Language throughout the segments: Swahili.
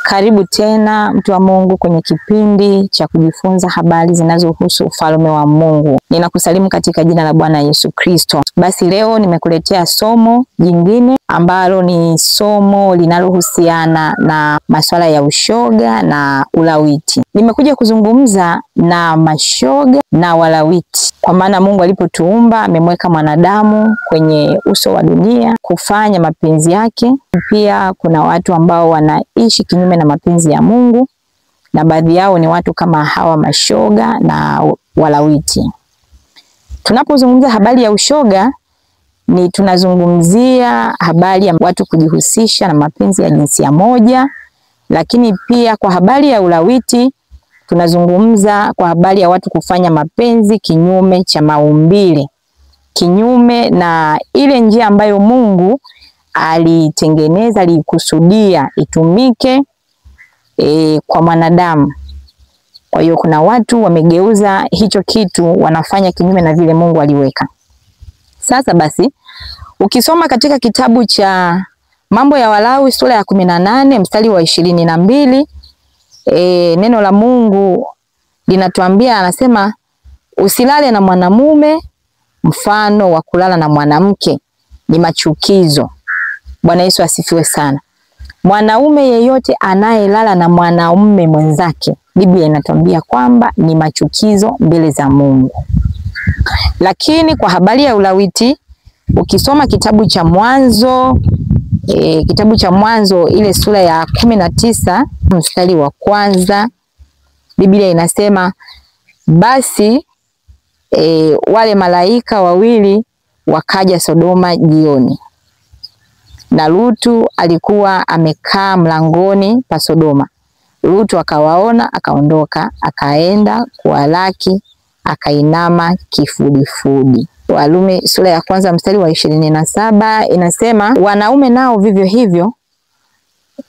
Karibu tena mtu wa Mungu kwenye kipindi cha kujifunza habari zinazohusu ufalme wa Mungu. Ninakusalimu katika jina la Bwana Yesu Kristo. Basi leo nimekuletea somo jingine ambalo ni somo linalohusiana na masuala ya ushoga na ulawiti. Nimekuja kuzungumza na mashoga na walawiti. Kwa maana Mungu alipotuumba amemweka mwanadamu kwenye uso wa dunia kufanya mapenzi yake. Pia kuna watu ambao wanaishi kinyume na mapenzi ya Mungu, na baadhi yao ni watu kama hawa mashoga na walawiti. Tunapozungumza habari ya ushoga ni tunazungumzia habari ya watu kujihusisha na mapenzi ya jinsia moja, lakini pia kwa habari ya ulawiti tunazungumza kwa habari ya watu kufanya mapenzi kinyume cha maumbile, kinyume na ile njia ambayo Mungu alitengeneza, alikusudia itumike kwa mwanadamu. Kwa hiyo kuna watu wamegeuza hicho kitu, wanafanya kinyume na vile Mungu aliweka. Sasa basi, ukisoma katika kitabu cha Mambo ya Walawi sura ya 18 mstari wa 22, neno la Mungu linatuambia, anasema usilale na mwanamume mfano wa kulala na mwanamke ni machukizo. Bwana Yesu asifiwe sana. Mwanaume yeyote anayelala na mwanaume mwenzake, Biblia inatuambia kwamba ni machukizo mbele za Mungu. Lakini kwa habari ya ulawiti, ukisoma kitabu cha Mwanzo, kitabu cha Mwanzo ile sura ya 19 mstari wa kwanza, Biblia inasema basi wale malaika wawili wakaja Sodoma jioni, na Lutu alikuwa amekaa mlangoni pa Sodoma. Lutu akawaona, akaondoka, akaenda kuwalaki, akainama kifudifudi. Warumi sura ya kwanza mstari wa 27 inasema wanaume nao vivyo hivyo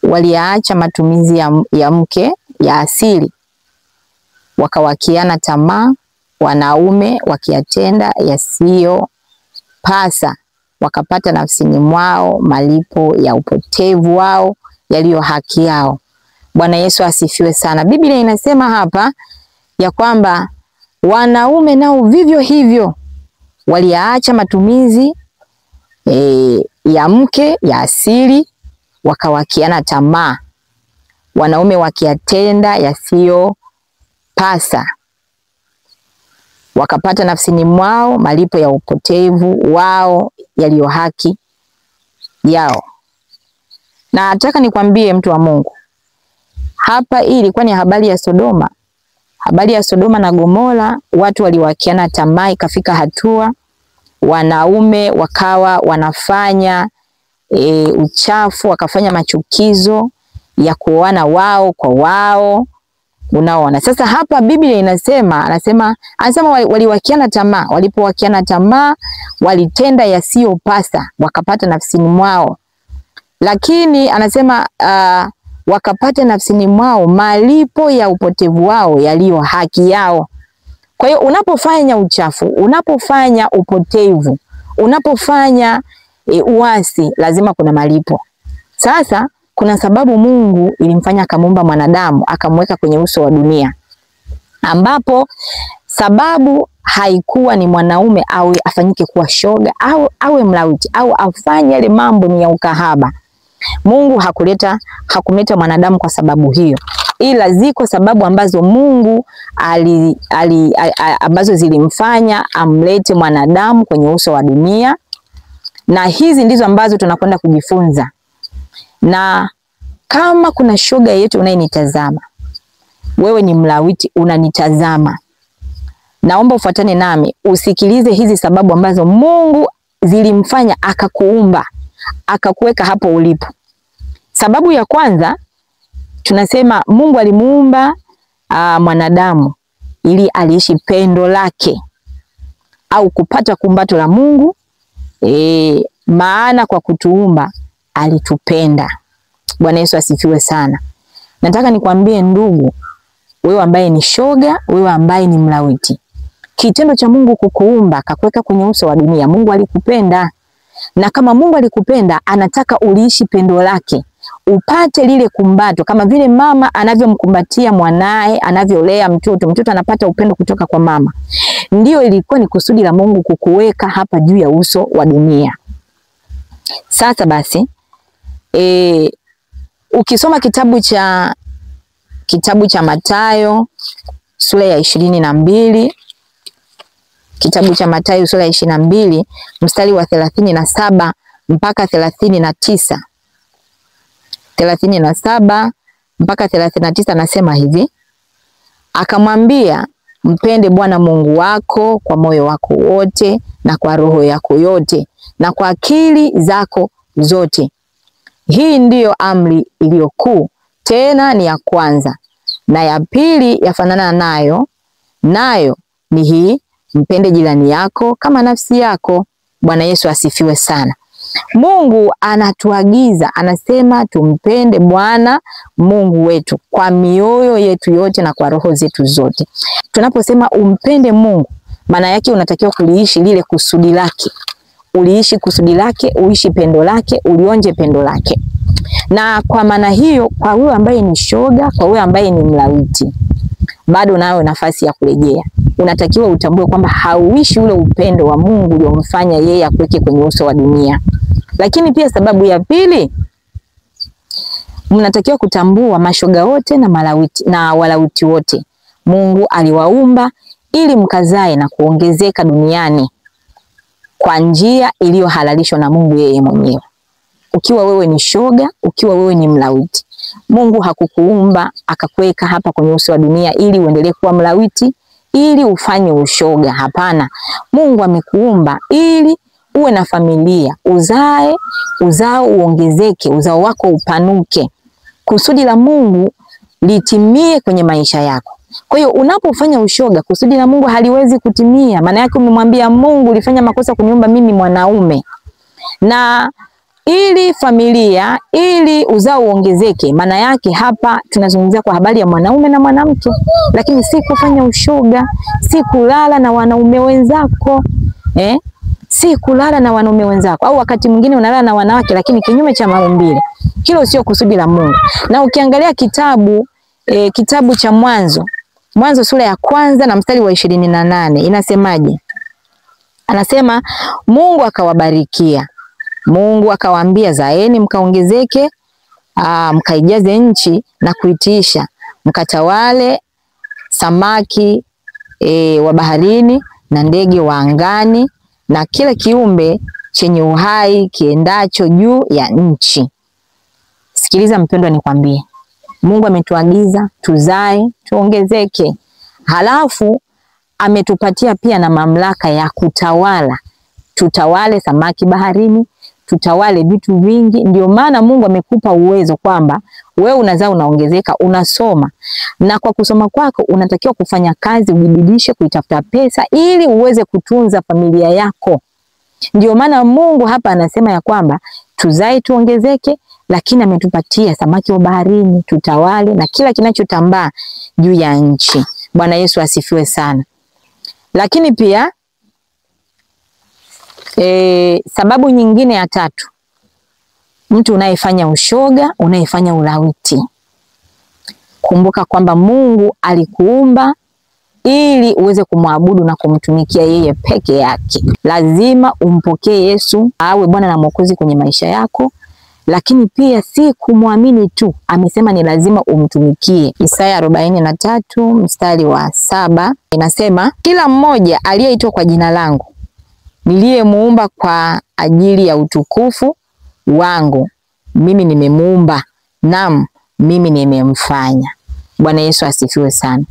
waliaacha matumizi ya mke ya asili, wakawakiana tamaa, wanaume wakiyatenda yasiyo pasa, wakapata nafsini mwao malipo ya upotevu wao yaliyo haki yao. Bwana Yesu asifiwe sana. Biblia inasema hapa ya kwamba wanaume nao vivyo hivyo waliaacha matumizi ya mke ya asili, wakawakiana tamaa, wanaume wakiyatenda yasiyo pasa, wakapata nafsini mwao malipo ya upotevu wao yaliyo haki yao. Na nataka nikwambie mtu wa Mungu, hapa hii ilikuwa ni habari ya Sodoma. Habari ya Sodoma na Gomora, watu waliwakiana tamaa, ikafika hatua wanaume wakawa wanafanya uchafu, wakafanya machukizo ya kuoana wao kwa wao. Unaona? Sasa hapa Biblia inasema, anasema waliwakiana tamaa, walipowakiana tamaa walitenda yasiyopasa, wakapata nafsini mwao. Lakini anasema wakapata nafsini mwao malipo ya upotevu wao yaliyo haki yao. Kwa hiyo unapofanya uchafu, unapofanya upotevu, unapofanya uasi, lazima kuna malipo. Sasa kuna sababu Mungu ilimfanya akamuumba mwanadamu, akamweka kwenye uso wa dunia, ambapo sababu haikuwa ni mwanaume awe afanyike kuwa shoga au awe mlawiti au afanye yale mambo ni ya ukahaba. Mungu hakumleta mwanadamu kwa sababu hiyo, ila ziko sababu ambazo Mungu ambazo zilimfanya amlete mwanadamu kwenye uso wa dunia, na hizi ndizo ambazo tunakwenda kujifunza. Na kama kuna shoga yetu unayenitazama, wewe ni mlawiti unanitazama, naomba ufuatane nami usikilize hizi sababu ambazo Mungu zilimfanya akakuumba, akakuweka hapo ulipo. Sababu ya kwanza tunasema Mungu alimuumba mwanadamu ili aliishi pendo lake au kupata kumbato la Mungu, maana kwa kutuumba alitupenda. Bwana Yesu asifiwe sana. Nataka nikwambie ndugu, wewe ambaye ni shoga, wewe ambaye ni mlawiti, kitendo cha Mungu kukuumba akakuweka kwenye uso wa dunia, Mungu alikupenda. Na kama Mungu alikupenda, anataka uliishi pendo lake, Upate lile kumbato kama vile mama anavyomkumbatia mwanae, anavyolea mtoto, mtoto anapata upendo kutoka kwa mama. Ndio ilikuwa ni kusudi la Mungu kukuweka hapa juu ya uso wa dunia. Sasa basi, ukisoma kitabu cha Mathayo sura ya 22, kitabu cha Mathayo sura ya 22 mstari wa 37 mpaka 39. 37 mpaka 39 nasema hivi: akamwambia, mpende Bwana Mungu wako kwa moyo wako wote na kwa roho yako yote na kwa akili zako zote. Hii ndiyo amri iliyo kuu, tena ni ya kwanza. Na ya pili yafanana nayo, nayo ni hii, mpende jirani yako kama nafsi yako. Bwana Yesu asifiwe sana. Mungu anatuagiza, anasema tumpende Bwana Mungu wetu kwa mioyo yetu yote na kwa roho zetu zote. Tunaposema umpende Mungu, maana yake unatakiwa kuliishi lile kusudi lake. Uliishi kusudi lake, uishi pendo lake, ulionje pendo lake. Na kwa maana hiyo, kwa huyo ambaye ni shoga, kwa huyo ambaye ni mlawiti, bado nayo nafasi ya kurejea. Unatakiwa utambue kwamba hauishi ule upendo wa Mungu uliomfanya yeye akuweke kwenye uso wa dunia. Lakini pia sababu ya pili, mnatakiwa kutambua mashoga wote na malawiti na walawiti wote, Mungu aliwaumba ili mkazae na kuongezeka duniani kwa njia iliyohalalishwa na Mungu yeye mwenyewe. Ukiwa wewe ni shoga, ukiwa wewe ni mlawiti, Mungu hakukuumba akakuweka hapa kwenye uso wa dunia ili uendelee kuwa mlawiti, ili ufanye ushoga. Hapana. Mungu amekuumba ili uwe na familia, uzae, uzao uongezeke, uzao wako upanuke. Kusudi la Mungu litimie kwenye maisha yako. Kwa hiyo unapofanya ushoga, kusudi la Mungu haliwezi kutimia. Maana yake umemwambia Mungu, ulifanya makosa kuniumba mimi mwanaume. Na ili familia, ili uzao uongezeke, maana yake hapa tunazungumzia kwa habari ya mwanaume na mwanamke, lakini si kufanya ushoga, si kulala na wanaume wenzako, si kulala na wanaume wenzako, au wakati mwingine unalala na wanawake lakini kinyume cha maumbile. Hilo sio kusudi la Mungu. Na ukiangalia kitabu cha Mwanzo, Mwanzo sura ya 1 na mstari wa 28 inasemaje? Anasema Mungu akawabarikia. Mungu akawaambia, zaeni mkaongezeke, mkaijaze nchi na kuitiisha, mkatawale samaki wa baharini na ndege wa angani na kila kiumbe chenye uhai kiendacho juu ya nchi. Sikiliza mpendwa, nikwambie, Mungu ametuagiza tuzae, tuongezeke. Halafu ametupatia pia na mamlaka ya kutawala. Tutawale samaki baharini, tutawale vitu vingi. Ndio maana Mungu amekupa uwezo kwamba wewe unazaa, unaongezeka, unasoma. Na kwa kusoma kwako unatakiwa kufanya kazi, ujibidishe kuitafuta pesa ili uweze kutunza familia yako. Ndio maana Mungu hapa anasema ya kwamba tuzae, tuongezeke, lakini ametupatia samaki wa baharini, tutawale na kila kinachotambaa juu ya nchi. Bwana Yesu asifiwe sana. Lakini pia sababu nyingine ya tatu, mtu unayefanya ushoga, unayefanya ulawiti, kumbuka kwamba Mungu alikuumba ili uweze kumwabudu na kumtumikia yeye peke yake. Lazima umpokee Yesu awe Bwana na Mwokozi kwenye maisha yako, lakini pia si kumwamini tu, amesema ni lazima umtumikie. Isaya 43 mstari wa 7 inasema, kila mmoja aliyeitwa kwa jina langu, niliyemuumba kwa ajili ya utukufu wangu, mimi nimemuumba, naam mimi nimemfanya. Bwana Yesu asifiwe sana.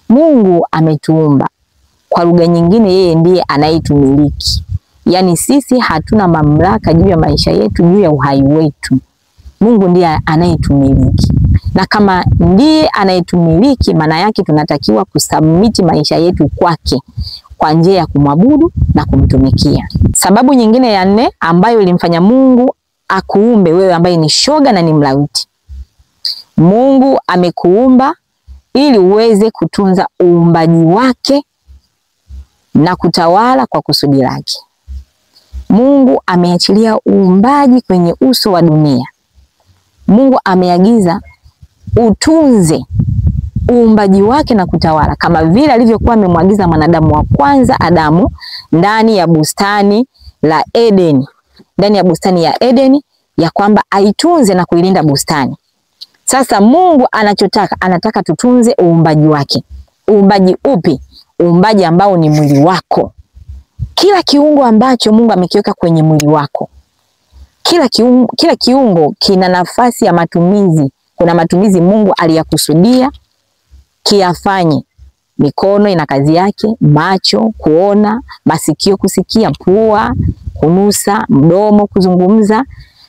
Mungu ametuumba. Kwa lugha nyingine, yeye ndiye anayetumiliki. Yaani sisi hatuna mamlaka juu ya maisha yetu, juu ya uhai wetu. Mungu ndiye anayetumiliki. Na kama ndiye anayetumiliki, maana yake tunatakiwa kusubmit maisha yetu kwake kwa njia ya kumwabudu na kumtumikia. Sababu nyingine ya nne ambayo ilimfanya Mungu akuumbe wewe ambaye ni shoga na ni mlawiti, Mungu amekuumba ili uweze kutunza uumbaji wake na kutawala kwa kusudi lake. Mungu ameachilia uumbaji kwenye uso wa dunia. Mungu ameagiza utunze uumbaji wake na kutawala kama vile alivyokuwa amemwagiza mwanadamu wa kwanza Adamu ndani ya bustani la Edeni, ndani ya bustani ya Edeni, ya kwamba aitunze na kuilinda bustani. Sasa Mungu anachotaka, anataka tutunze uumbaji wake. Uumbaji upi? Uumbaji ambao ni mwili wako. Kila kiungo ambacho Mungu amekiweka kwenye mwili wako, kila kiungo kina nafasi ya matumizi. Kuna matumizi Mungu aliyakusudia kiyafanye. Mikono ina kazi yake, macho kuona, masikio kusikia, pua kunusa, mdomo kuzungumza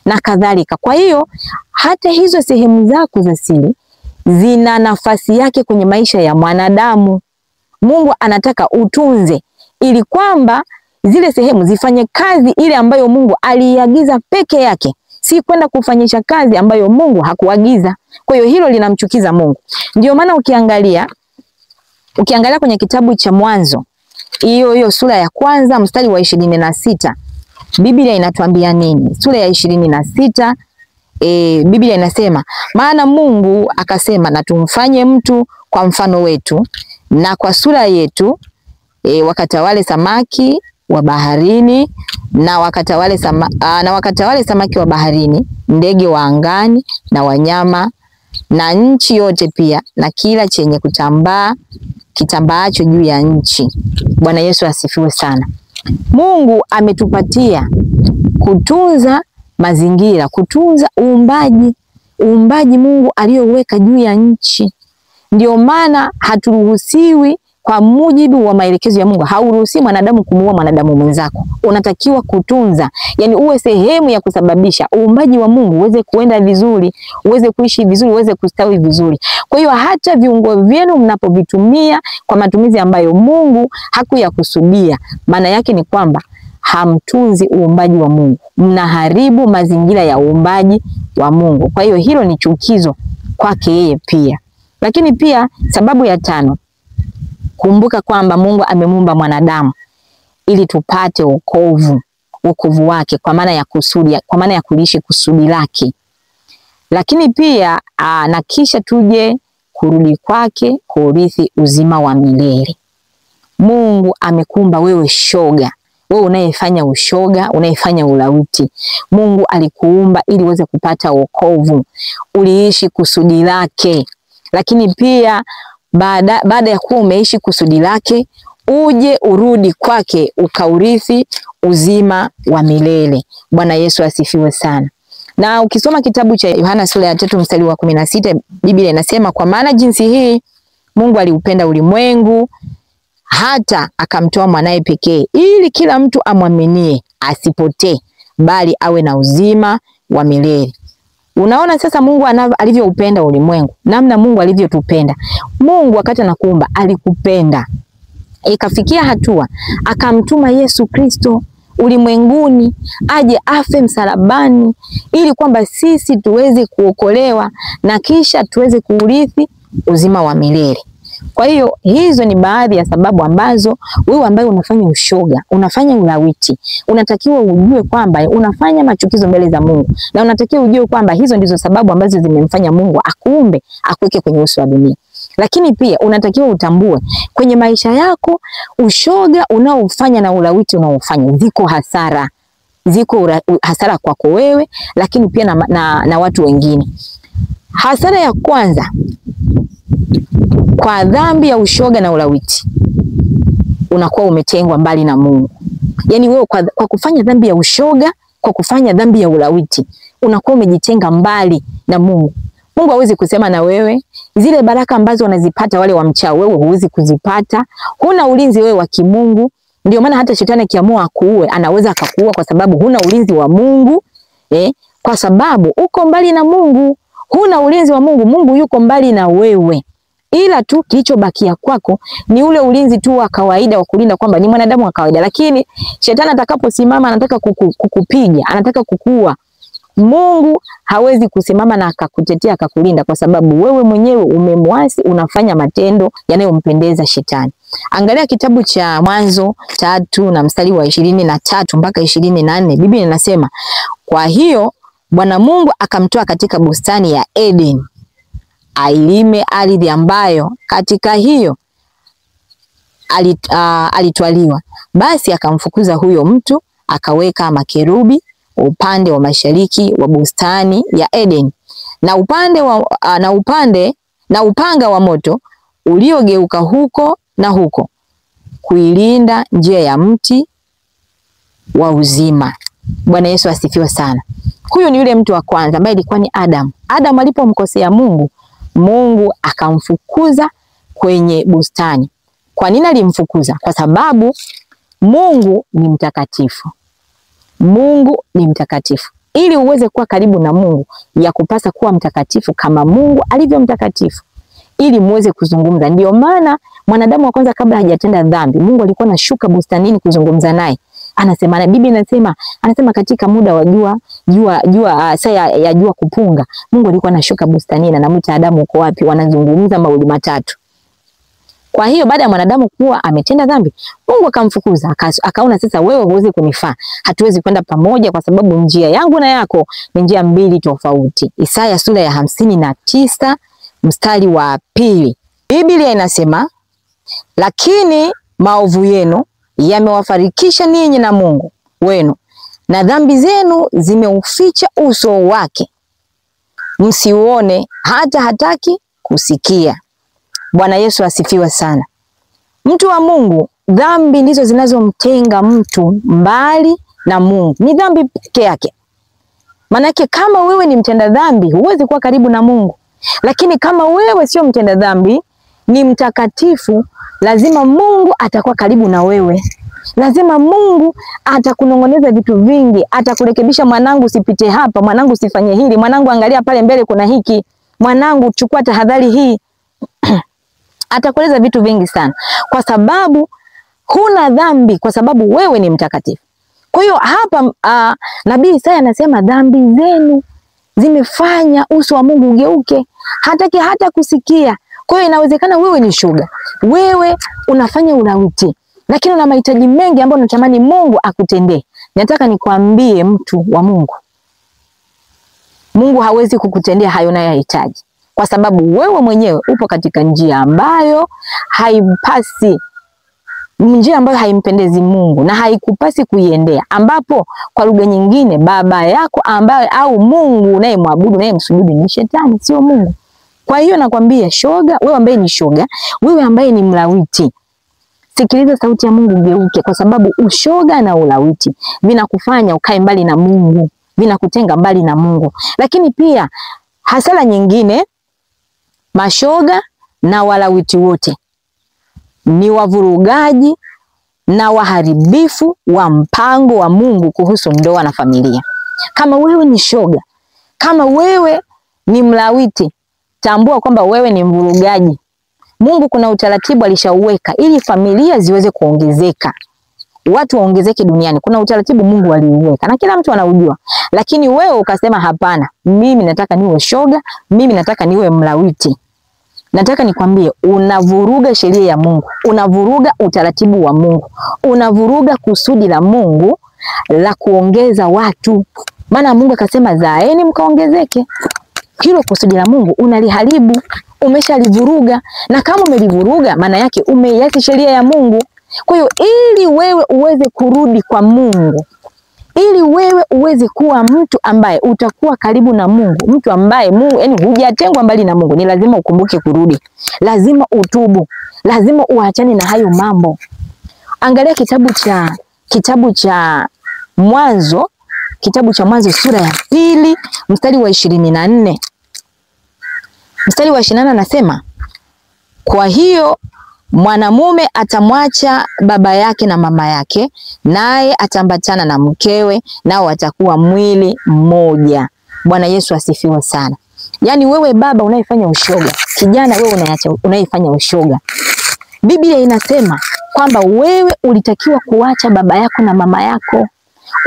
na kadhalika. Kwa hiyo hata hizo sehemu zako za siri zina nafasi yake kwenye maisha ya mwanadamu. Mungu anataka utunze ili kwamba zile sehemu zifanye kazi ile ambayo Mungu aliagiza peke yake, si kwenda kufanyisha kazi ambayo Mungu hakuagiza. Kwa hiyo hilo linamchukiza Mungu. Ndio maana ukiangalia kwenye kitabu cha Mwanzo, hiyo sura ya kwanza mstari wa 26, Biblia inatuambia nini? Sura ya 26, Biblia inasema, maana Mungu akasema, na tumfanye mtu kwa mfano wetu na kwa sura yetu, wakatawale samaki wa baharini na wakatawale samaki wa baharini, ndege wa angani na wanyama na nchi yote pia, na kila chenye kutambaa kitambaacho juu ya nchi. Bwana Yesu asifiwe sana. Mungu ametupatia kutunza mazingira, kutunza uumbaji, uumbaji Mungu aliyoweka juu ya nchi. Ndio maana haturuhusiwi kwa mujibu wa maelekezo ya Mungu. Hauruhusi mwanadamu kumuua mwanadamu mwenzako. Unatakiwa kutunza, yani uwe sehemu ya kusababisha uumbaji wa Mungu uweze kuenda vizuri, uweze kuishi vizuri, uweze kustawi vizuri. Kwa hiyo hata viungo vyenu mnapovitumia kwa matumizi ambayo Mungu hakuyakusudia, maana yake ni kwamba hamtunzi uumbaji wa Mungu, mnaharibu mazingira ya uumbaji wa Mungu. Kwa hiyo hilo ni chukizo kwake yeye pia. Lakini pia sababu ya tano, kumbuka kwamba Mungu amemuumba mwanadamu ili tupate wokovu, wokovu wake kwa maana ya kusudi, kwa maana ya kuliishi kusudi lake. Lakini pia na kisha tuje kurudi kwake kurithi uzima wa milele. Mungu amekuumba wewe shoga, wewe unayefanya ushoga, unayefanya ulawiti. Mungu alikuumba ili uweze kupata wokovu, uliishi kusudi lake. Lakini pia baada ya kuwa umeishi kusudi lake, uje urudi kwake ukaurithi uzima wa milele. Bwana Yesu asifiwe sana. Na ukisoma kitabu cha Yohana sura ya 3 mstari wa 16, Biblia inasema, kwa maana jinsi hii Mungu aliupenda ulimwengu hata akamtoa mwanae pekee, ili kila mtu amwaminie asipotee, bali awe na uzima wa milele. Unaona sasa Mungu alivyoupenda ulimwengu, namna Mungu alivyotupenda. Mungu wakati anakuumba alikupenda. Ikafikia hatua akamtuma Yesu Kristo ulimwenguni aje afe msalabani ili kwamba sisi tuweze kuokolewa na kisha tuweze kuurithi uzima wa milele. Kwa hiyo hizo ni baadhi ya sababu ambazo wewe ambaye unafanya ushoga, unafanya ulawiti, unatakiwa ujue kwamba unafanya machukizo mbele za Mungu, na unatakiwa ujue kwamba hizo ndizo sababu ambazo zimemfanya Mungu akuumbe, akuweke kwenye uso wa dunia. Lakini pia unatakiwa utambue kwenye maisha yako ushoga unaofanya na ulawiti unaofanya ziko hasara. Ziko hasara kwako wewe, lakini pia na watu wengine. Hasara ya kwanza, kwa dhambi ya ushoga na ulawiti, unakuwa umetengwa mbali na Mungu. Yaani wewe kwa kufanya dhambi ya ushoga, kwa kufanya dhambi ya ulawiti, unakuwa umejitenga mbali na Mungu. Mungu hawezi kusema na wewe. Zile baraka ambazo wanazipata wale wa mchao, wewe huwezi kuzipata. Huna ulinzi wewe wa kimungu. Ndio maana hata shetani akiamua akuue, anaweza akakuua kwa sababu huna ulinzi wa Mungu, kwa sababu uko mbali na Mungu. Huna ulinzi wa Mungu, Mungu yuko mbali na wewe. Ila tu kilichobakia kwako ni ule ulinzi tu wa kawaida wa kulinda kwamba ni mwanadamu wa kawaida. Lakini shetani atakaposimama anataka kukupiga, anataka kukuua, Mungu hawezi kusimama na akakutetea akakulinda, kwa sababu wewe mwenyewe umemwasi, unafanya matendo yanayompendeza shetani. Angalia kitabu cha Mwanzo 3 na mstari wa 23 mpaka 24. Biblia inasema, kwa hiyo Bwana Mungu akamtoa katika bustani ya Eden ailime ardhi ambayo katika hiyo alitwaliwa. Basi akamfukuza huyo mtu, akaweka makerubi upande wa mashariki wa bustani ya Eden na upande wa, na upanga wa moto uliogeuka huko na huko kuilinda njia ya mti wa uzima. Bwana Yesu asifiwe sana. Huyu ni yule mtu wa kwanza ambaye alikuwa ni Adam. Adam alipomkosea Mungu, Mungu akamfukuza kwenye bustani. Kwa nini alimfukuza? Kwa sababu Mungu ni mtakatifu. Mungu ni mtakatifu. Ili uweze kuwa karibu na Mungu, ya kupasa kuwa mtakatifu kama Mungu alivyo mtakatifu, ili muweze kuzungumza. Ndio maana mwanadamu wa kwanza kabla hajatenda dhambi, Mungu alikuwa anashuka bustanini kuzungumza naye. Anasema na Biblia inasema, anasema katika muda wa jua saa ya jua kupunga, Mungu alikuwa anashuka bustanini na anamuita Adamu, uko wapi? Wanazungumza mawili matatu. Kwa hiyo baada ya mwanadamu kuwa ametenda dhambi, Mungu akamfukuza, akaona sasa wewe huwezi kunifaa, hatuwezi kwenda pamoja kwa sababu njia yangu na yako ni njia mbili tofauti. Isaya sura ya 59 mstari wa 2. Biblia inasema, lakini maovu yenu yamewafarikisha ninyi na Mungu wenu, na dhambi zenu zimeuficha uso wake, msiuone hata hataki kusikia. Bwana Yesu asifiwe sana. Mtu wa Mungu, dhambi ndizo zinazomtenga mtu mbali na Mungu. Ni dhambi peke yake. Manake kama wewe ni mtenda dhambi, huwezi kuwa karibu na Mungu. Lakini kama wewe sio mtenda dhambi, ni mtakatifu, lazima Mungu atakuwa karibu na wewe. Lazima Mungu atakunongoneza vitu vingi, atakurekebisha, mwanangu usipite hapa, mwanangu usifanye hili, mwanangu angalia pale mbele kuna hiki, mwanangu chukua tahadhari hii. Atakueleza vitu vingi sana, kwa sababu huna dhambi, kwa sababu wewe ni mtakatifu. Kwa hiyo hapa Nabii Isaya anasema dhambi zenu zimefanya uso wa Mungu ugeuke, hataki hata kusikia. Kwa hiyo inawezekana wewe ni shoga, wewe unafanya ulawiti, lakini una mahitaji mengi ambayo unatamani Mungu akutendee. Nataka nikwambie mtu wa Mungu, Mungu hawezi kukutendea hayo unayohitaji, kwa sababu wewe mwenyewe upo katika njia ambayo haipasi, njia ambayo haimpendezi Mungu na haikupasi kuiendea, ambapo kwa lugha nyingine baba yako ambaye au Mungu unayemwabudu unayemsujudu ni shetani, sio Mungu. Kwa hiyo nakwambia shoga, wewe ambaye ni shoga, wewe ambaye ni mlawiti, sikiliza sauti ya Mungu, geuke, kwa sababu ushoga na ulawiti vinakufanya ukae mbali na Mungu, vinakutenga mbali na Mungu. Lakini pia hasara nyingine, mashoga na walawiti wote ni wavurugaji na waharibifu wa mpango wa Mungu kuhusu ndoa na familia. Kama wewe ni shoga, kama wewe ni mlawiti, tambua kwamba wewe ni mvurugaji. Mungu kuna utaratibu alishauweka ili familia ziweze kuongezeka, watu waongezeke duniani. Kuna utaratibu Mungu aliuweka na kila mtu anaujua. Lakini wewe ukasema hapana, mimi nataka niwe shoga, mimi nataka niwe mlawiti. Nataka nikwambie, unavuruga sheria ya Mungu, unavuruga utaratibu wa Mungu, unavuruga kusudi la Mungu la kuongeza watu. Maana Mungu akasema zaeni mkaongezeke. Hilo kusudi la Mungu unaliharibu, umeshalivuruga. Na kama umelivuruga, maana yake umeiacha sheria ya Mungu. Kwa hiyo ili wewe uweze kurudi kwa Mungu, ili wewe uweze kuwa mtu ambaye utakuwa karibu na Mungu, mtu ambaye Mungu, yani hujatengwa mbali na Mungu, ni lazima ukumbuke kurudi, lazima utubu, lazima uachane na hayo mambo. Angalia kitabu cha Mwanzo, kitabu cha Mwanzo sura ya 2 mstari wa 24. Mstari wa 24 anasema, kwa hiyo mwanamume atamwacha baba yake na mama yake, naye atambatana na mkewe, nao watakuwa mwili mmoja. Bwana Yesu asifiwe sana. Yaani wewe baba unayefanya ushoga, kijana wewe unayefanya ushoga, Biblia inasema kwamba wewe ulitakiwa kuacha baba yako na mama yako,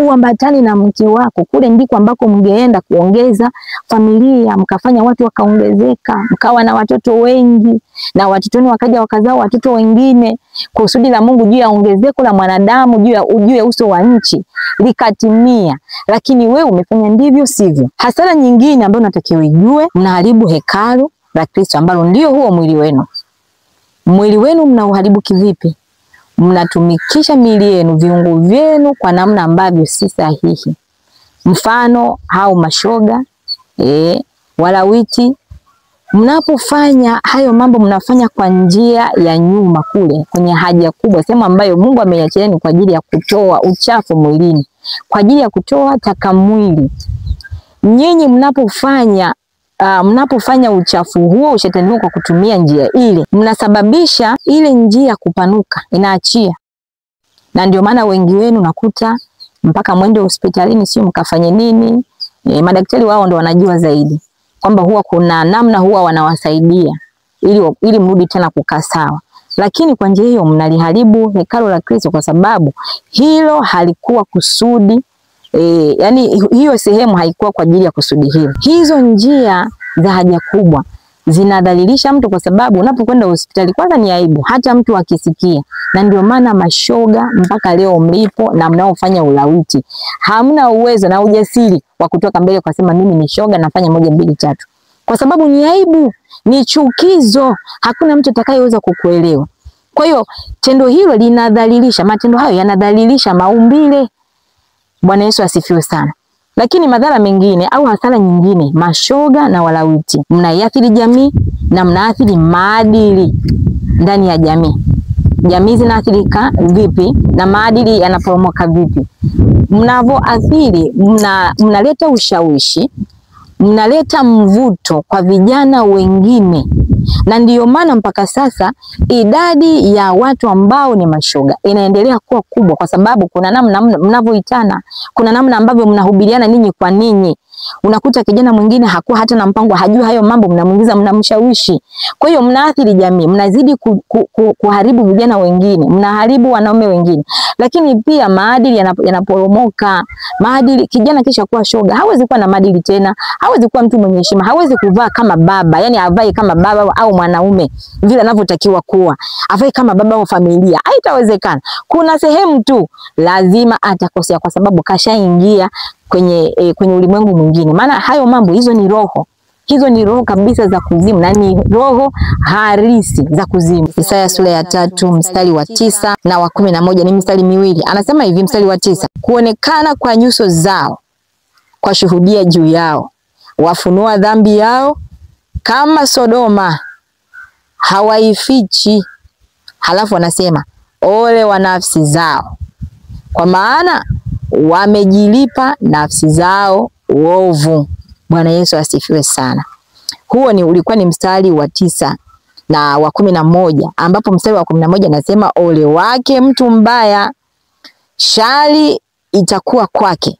uambatane na mke wako. Kule ndiko ambako mngeenda kuongeza familia, mkafanya watu wakaongezeka, mkawa na watoto wengi, na watoto wenu wakaja wakazaa watoto wengine. Kusudi la Mungu juu ya ongezeko la mwanadamu juu ya uso wa nchi likatimia, lakini wewe umefanya ndivyo sivyo. Hasara nyingine ambayo natakiwa ijue, mnaharibu hekalu la Kristo ambalo ndio huo mwili wenu. Mwili wenu mnauharibu kivipi? Mnatumikisha miili yenu, viungo vyenu kwa namna ambavyo si sahihi. Mfano hao mashoga, walawiti. Mnapofanya hayo mambo mnafanya kwa njia ya nyuma kule kwenye haja kubwa, sehemu ambayo Mungu ameiachilia kwa ajili ya kutoa uchafu mwilini, kwa ajili ya kutoa taka mwili. Nyinyi mnapofanya uchafu huo, ushetani huo kwa kutumia njia ile, mnasababisha ile njia kupanuka, inaachia. Na ndio maana wengi wenu nakuta mpaka mwende hospitalini, sio mkafanye nini. Madaktari wao ndo wanajua zaidi kwamba huwa kuna namna huwa wanawasaidia ili mrudi tena kukaa sawa. Lakini kwa njia hiyo mnaliharibu hekalu la Kristo, kwa sababu hilo halikuwa kusudi. Yani hiyo sehemu haikuwa kwa ajili ya kusudi hilo. Hizo njia za haja kubwa zinadhalilisha mtu, kwa sababu unapokwenda hospitali kwanza ni aibu hata mtu akisikia. Na ndio maana mashoga mpaka leo mlipo na mnaofanya ulawiti hamna uwezo na ujasiri wa kutoka mbele kwa sema mimi ni shoga nafanya 1 2 3, kwa sababu ni aibu, ni chukizo, hakuna mtu atakayeweza kukuelewa. Kwa hiyo tendo hilo linadhalilisha, matendo hayo yanadhalilisha maumbile. Bwana Yesu asifiwe sana. Lakini madhara mengine au hasara nyingine, mashoga na walawiti, mnaiathiri jamii na mnaathiri maadili ndani ya jamii. Jamii zinaathirika vipi na maadili yanaporomoka vipi? Mnavoathiri, mnaleta ushawishi, mnaleta mvuto kwa vijana wengine. Na ndiyo maana mpaka sasa idadi ya watu ambao ni mashoga inaendelea kuwa kubwa, kwa sababu kuna namna mnavoitana, kuna namna ambavyo mnahubiriana ninyi kwa ninyi. Unakuta kijana mwingine hakuwa hata na mpango, hajui hayo mambo, mnamuingiza, mnamshawishi. Kwa hiyo mnaathiri jamii, mnazidi kuharibu vijana wengine, mnaharibu wanaume wengine. Lakini pia maadili yanaporomoka. Maadili, kijana kisha kuwa shoga hawezi kuwa na maadili tena, hawezi kuwa mtu mwenye heshima, hawezi kuvaa kama baba, yani avai kama baba au mwanaume vile anavyotakiwa kuwa, avai kama baba wa familia, haitawezekana. Kuna sehemu tu lazima atakosea, kwa sababu kashaingia kwenye ulimwengu mwingine. Maana hayo mambo, hizo ni roho. Hizo ni roho kabisa za kuzimu, na ni roho halisi za kuzimu. Isaya sura ya 3 mstari wa 9 na wa 11, ni mstari miwili. Anasema hivi, mstari wa 9, kuonekana kwa nyuso zao kwa shuhudia juu yao, wafunua dhambi yao kama Sodoma, hawaifichi. Halafu anasema ole wa nafsi zao, kwa maana wamejilipa nafsi zao uovu. Bwana Yesu asifiwe sana. Huo ni ulikuwa ni mstari wa 9 na wa 11, ambapo mstari wa 11 anasema ole wake mtu mbaya, shari itakuwa kwake,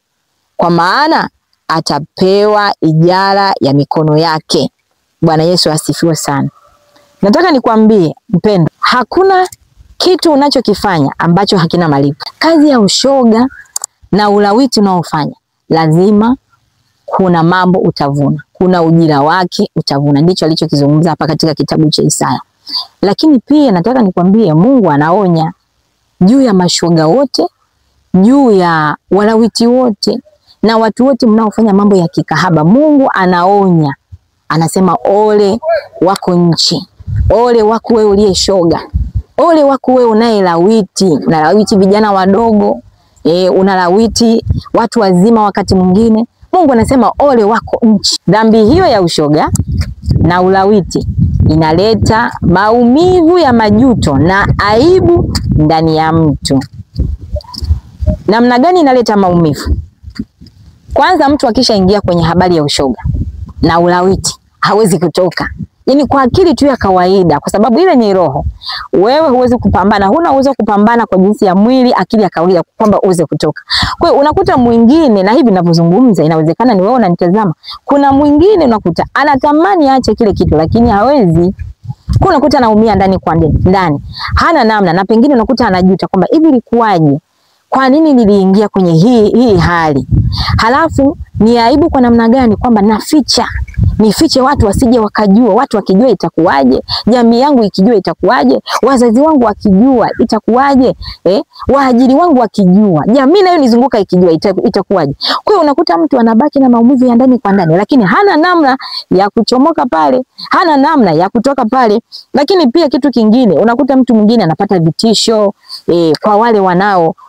kwa maana atapewa ijara ya mikono yake. Bwana Yesu asifiwe sana. Nataka nikwambie mpendo, hakuna kitu unachokifanya ambacho hakina malipo. Kazi ya ushoga na ulawiti unaofanya, lazima kuna mambo utavuna, kuna ujira wake utavuna. Ndicho alichokizungumza hapa katika kitabu cha Isaya. Lakini pia nataka nikwambie, Mungu anaonya juu ya mashoga wote, juu ya walawiti wote na watu wote mnaofanya mambo ya kikahaba. Mungu anaonya, anasema ole wako nchi, ole wako wewe uliye shoga, ole wako wewe unayelawiti, unalawiti vijana wadogo, unalawiti watu wazima wakati mwingine. Mungu anasema ole wako nchi. Dhambi hiyo ya ushoga na ulawiti inaleta maumivu ya majuto na aibu ndani ya mtu. Namna gani inaleta maumivu? Kwanza, mtu akishaingia kwenye habari ya ushoga na ulawiti hawezi kutoka. Yaani kwa akili tu ya kawaida, kwa sababu ile ni roho. Wewe huwezi kupambana, huna uwezo kupambana kwa jinsi ya mwili, akili ya kawaida kwamba uweze kutoka. Kwa hiyo unakuta mwingine, na hivi ninavyozungumza inawezekana ni wewe unanitazama, kuna mwingine unakuta anatamani aache kile kitu lakini hawezi. Kuna unakuta anaumia ndani kwa ndani, hana namna, na pengine unakuta anajuta kwamba hivi ilikuwaje? Kwa nini niliingia kwenye hii hali? Halafu ni aibu kwa namna gani kwamba naficha. Nifiche watu wasije wakajua. Watu wakijua itakuwaje? Jamii yangu ikijua itakuwaje? Wazazi wangu wakijua itakuwaje? Waajiri wangu wakijua, jamii nayo nizunguka ikijua itakuwaje? Kwa hiyo unakuta mtu anabaki na maumivu ya ndani kwa ndani, lakini hana namna ya kuchomoka pale, hana namna ya kutoka pale. Lakini pia kitu kingine, unakuta mtu mwingine anapata vitisho kwa wale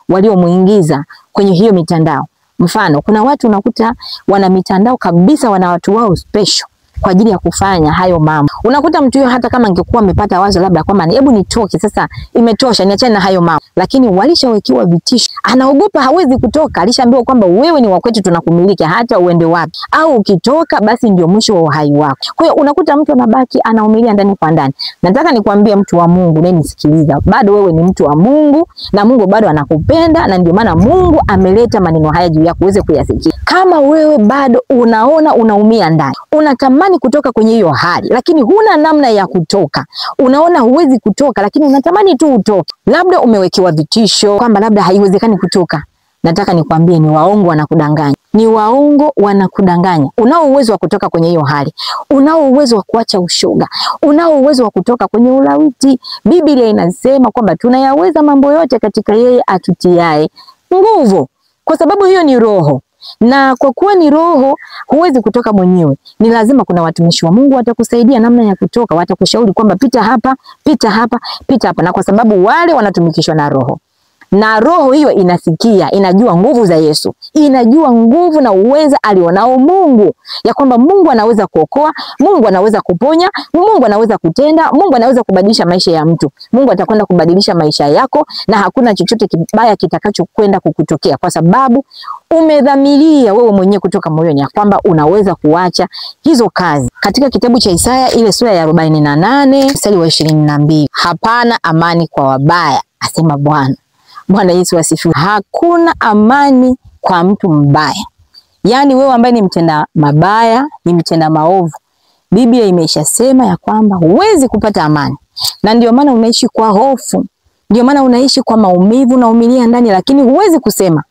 waliomuingiza kwenye hiyo mitandao. Mfano, kuna watu unakuta wana mitandao kabisa, wana watu wao special kwa ajili ya kufanya hayo mambo. Unakuta mtu huyo hata kama angekuwa amepata wazo labda kwamba hebu nitoke sasa, imetosha, niachane na hayo mambo, lakini walishawekiwa vitisho, anaogopa, hawezi kutoka. Alishaambiwa kwamba wewe ni wa kwetu, tunakumiliki hata uende wapi, au ukitoka basi ndio mwisho wa uhai wako. Kwa hiyo unakuta mtu anabaki anaumilia ndani kwa ndani. Nataka nikwambie mtu wa Mungu unayenisikiliza, bado wewe ni mtu wa Mungu na Mungu bado anakupenda, na ndio maana Mungu ameleta maneno haya juu yako uweze kuyasikia. Kama wewe bado unaona unaumia ndani, unatamani kutoka kwenye hiyo hali, lakini huna namna ya kutoka, unaona huwezi kutoka, lakini unatamani tu utoke, labda umewekewa vitisho kwamba labda haiwezekani kutoka, nataka nikwambie ni waongo wanakudanganya. Ni waongo wanakudanganya. Unao uwezo wa kutoka kwenye hiyo hali, unao uwezo wa kuacha ushoga, unao uwezo wa kutoka kwenye ulawiti. Biblia inasema kwamba tunayaweza mambo yote katika yeye atutiaye nguvu, kwa sababu hiyo ni roho. Na kwa kuwa ni roho, huwezi kutoka mwenyewe. Ni lazima kuna watumishi wa Mungu watakusaidia namna ya kutoka, watakushauri kwamba pita hapa, pita hapa, pita hapa. Na kwa sababu wale wanatumikishwa na roho, na roho hiyo inasikia, inajua nguvu za Yesu, inajua nguvu na uweza alionao Mungu, ya kwamba Mungu anaweza kuokoa, Mungu anaweza kuponya, Mungu anaweza kutenda, Mungu anaweza kubadilisha maisha ya mtu. Mungu atakwenda kubadilisha maisha yako na hakuna chochote kibaya kitakachokwenda kukutokea, kwa sababu umedhamiria wewe mwenyewe kutoka moyoni ya kwamba unaweza kuacha hizo kazi. Katika kitabu cha Isaya ile sura ya 48 mstari wa 22, hapana amani kwa wabaya, asema Bwana. Bwana Yesu asifiwe. Hakuna amani kwa mtu mbaya. Yaani wewe ambaye ni mtenda mabaya, ni mtenda maovu, Biblia imeshasema ya kwamba huwezi kupata amani. Na ndio maana unaishi kwa hofu. Ndio maana unaishi kwa maumivu na umilia ndani, lakini huwezi kusema.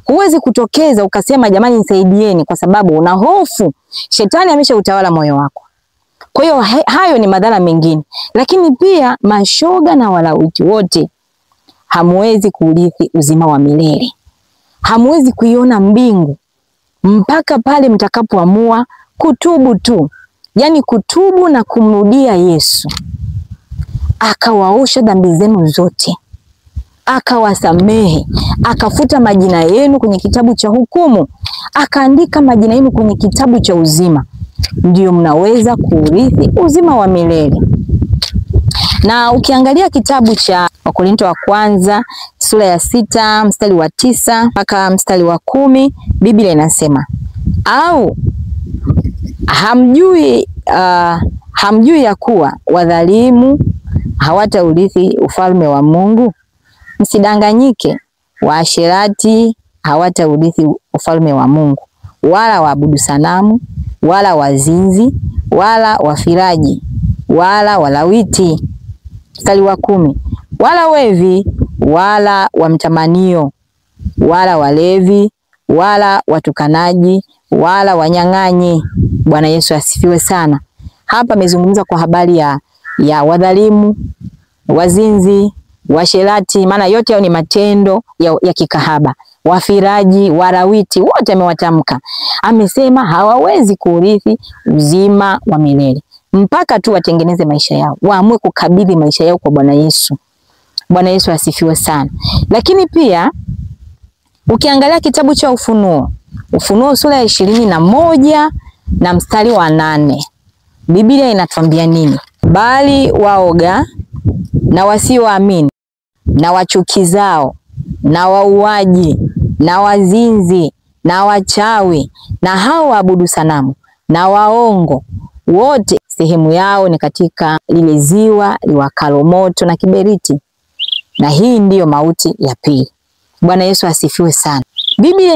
Huwezi kutokeza ukasema jamani nisaidieni, kwa sababu una hofu. Shetani ameshautawala moyo wako. Kwa hiyo hayo ni madhara mengine. Lakini pia mashoga na walawiti wote hamwezi kurithi uzima wa milele. Hamwezi kuiona mbingu mpaka pale mtakapoamua kutubu tu. Yaani kutubu na kumrudia Yesu. Akawaosha dhambi zenu zote, akawasamehe, akafuta majina yenu kwenye kitabu cha hukumu, akaandika majina yenu kwenye kitabu cha uzima. Ndio mnaweza kurithi uzima wa milele. Na ukiangalia kitabu cha Wakorinto wa kwanza sura ya 6 mstari wa 9 mpaka mstari wa 10, Biblia inasema, au hamjui ya kuwa wadhalimu hawataurithi ufalme wa Mungu? Msidanganyike, waasherati hawataurithi ufalme wa Mungu, wala waabudu sanamu, wala wazinzi, wala wafiraji, wala walawiti. Mstari wa 10, wala wevi, wala wamtamanio, wala walevi, wala watukanaji, wala wanyang'anyi. Bwana Yesu asifiwe sana. Hapa amezungumza kwa habari ya wadhalimu, wazinzi, washerati, maana yote hayo ni matendo ya kikahaba. Wafiraji, warawiti, wote amewatamka. Amesema hawawezi kurithi uzima wa milele mpaka tu watengeneze maisha yao, waamue kukabidhi maisha yao kwa Bwana Yesu. Bwana Yesu asifiwe sana. Lakini pia ukiangalia kitabu cha Ufunuo, Ufunuo sura ya 21 na mstari wa 8, Biblia inatuambia nini? Bali waoga na wasioamini na wachukizao na wauaji na wazinzi na wachawi na hao waabudu sanamu na waongo wote, sehemu yao ni katika lile ziwa liwakalo moto na kiberiti, na hii ndiyo mauti ya pili. Bwana Yesu asifiwe sana. Biblia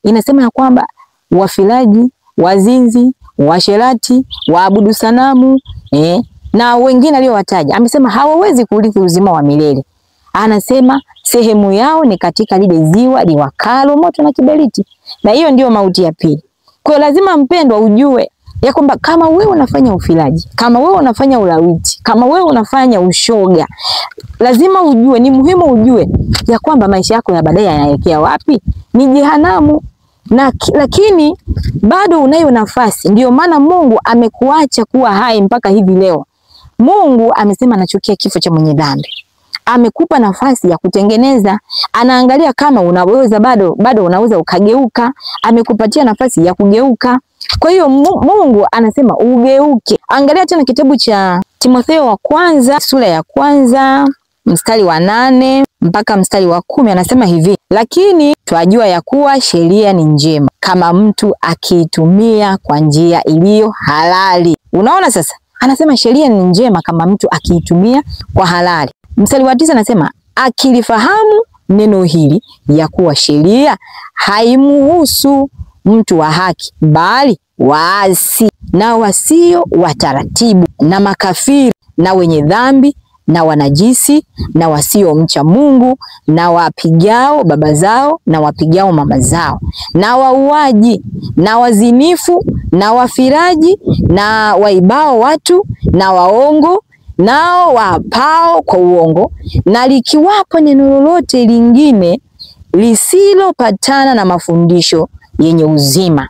inasema ya kwamba wafilaji, wazinzi, washerati, waabudu sanamu, na wengine aliyowataja, amesema hawawezi kurithi uzima wa milele. Anasema sehemu yao ni katika lile ziwa liwakalo moto na kiberiti, na hiyo ndiyo mauti ya pili. Kwa hiyo lazima mpendwa ujue Ya kwamba kama wewe unafanya ufilaji, kama wewe unafanya ulawiti, kama wewe unafanya ushoga, lazima ujue, ni muhimu ujue ya kwamba maisha yako ya baadaye yanaelekea wapi? Ni jehanamu. Na lakini bado unayo nafasi. Ndio maana Mungu amekuacha kuwa hai mpaka hivi leo. Mungu amesema anachukia kifo cha mwenye dhambi. Amekupa nafasi ya kutengeneza, anaangalia kama unaweza bado unaweza ukageuka, amekupatia nafasi ya kugeuka. Kwa hiyo Mungu anasema ugeuke. Angalia tena kitabu cha Timotheo wa kwanza sura ya 1 mstari wa 8 mpaka mstari wa 10, anasema hivi: lakini twajua ya kuwa sheria ni njema kama mtu akiitumia kwa njia iliyo halali. Unaona sasa? Anasema sheria ni njema kama mtu akiitumia kwa halali. Mstari wa 9 anasema akilifahamu neno hili ya kuwa sheria haimuhusu mtu wa haki, bali waasi na wasio wataratibu na makafiri na wenye dhambi na wanajisi na wasio mcha Mungu na wapigao baba zao na wapigao mama zao na wauaji na wazinifu na wafiraji na waibao watu na waongo nao wapao kwa uongo, na likiwapo neno lolote lingine lisilopatana na mafundisho yenye uzima.